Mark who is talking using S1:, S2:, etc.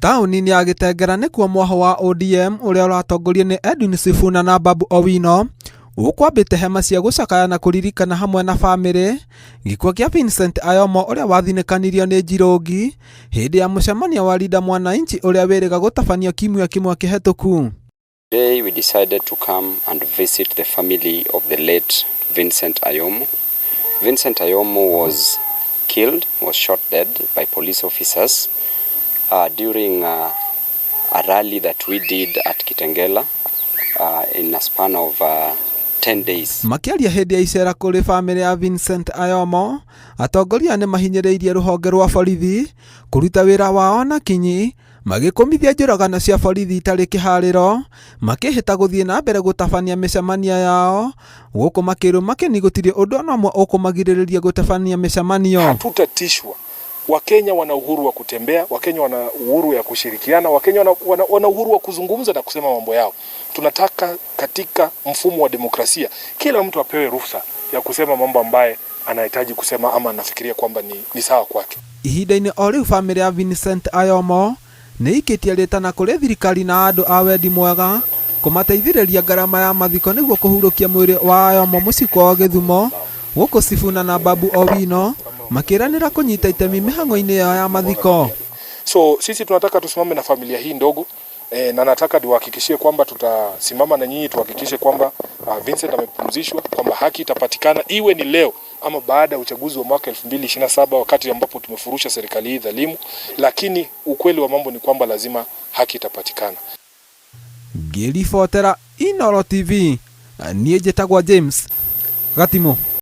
S1: Taũni-inĩ ya Gĩtengera nĩkuo mwaho wa ODM ũrĩa ũratongorio nĩ Edwin Sifuna na Babu Owino ũkwambĩte hema cia gũcakaya na kũririkana hamwe na bamĩrĩ gĩkuũ kĩa Vincent Ayomo ũrĩa wathinĩkanirio nĩ Njirũngi hĩndĩ ya mũcemanio wa Linda Mwananchi ũrĩa wĩrĩga gũtabanio kiumia kĩmwe kĩhetũku.
S2: Today we decided to come and visit the family of the late Vincent Ayomo. Vincent Ayomo was killed, was shot dead by police officers during a rally that we did at Kitengela in a span of 10 days.
S1: Makĩaria hĩndĩ ya icera kũrĩ bamĩrĩ ya Vincent Ayomo, atongoria nĩ mahinyĩrĩirie rũhonge rwa borithi kũruta wĩra wao na kinyi magĩkũmithia njũragano cia borithi itarĩ kĩharĩro makĩhĩta gũthiĩ na mbere gũtabania mĩcemanio yao gũkũ makĩrwo makeni gũtirĩ ũndũ ona ũmwe ũkũmagirĩrĩria gũtabania mĩcemanio.
S3: Hatutatishwa. Wakenya wana uhuru wa kutembea, Wakenya wana uhuru ya kushirikiana, Wakenya wana uhuru wa kuzungumza na kusema mambo yao. Tunataka katika mfumo wa demokrasia kila mtu apewe ruhusa ya kusema mambo ambaye anahitaji kusema ama anafikiria kwamba ni sawa kwake.
S1: Ihinda-inĩ o rĩu bamĩrĩ ya Vincent Ayomo nĩ ĩikĩtie rĩtana kũrĩ thirikari na andũ a wendi mwega kũmateithĩrĩria ngarama ya mathiko nĩguo kũhurũkia mwĩrĩ wa Ayomo mũciĩ kwao Gĩthumo gũkũ Sifuna na Babu Owino makĩranĩra kũnyita itemi mĩhang'o-inĩ yao ya mathiko.
S3: So sisi tunataka tusimame na familia hii ndogo na nataka niwahakikishie kwamba tutasimama na nyinyi tuhakikishe kwamba Vincent amepumzishwa, kwamba haki itapatikana iwe ni leo ama baada ya uchaguzi wa mwaka 2027 wakati ambapo tumefurusha serikali hii dhalimu, lakini ukweli wa mambo ni kwamba lazima haki itapatikana.
S1: Ngĩribotera Inooro TV, niĩ njĩtagwo James Gatimu.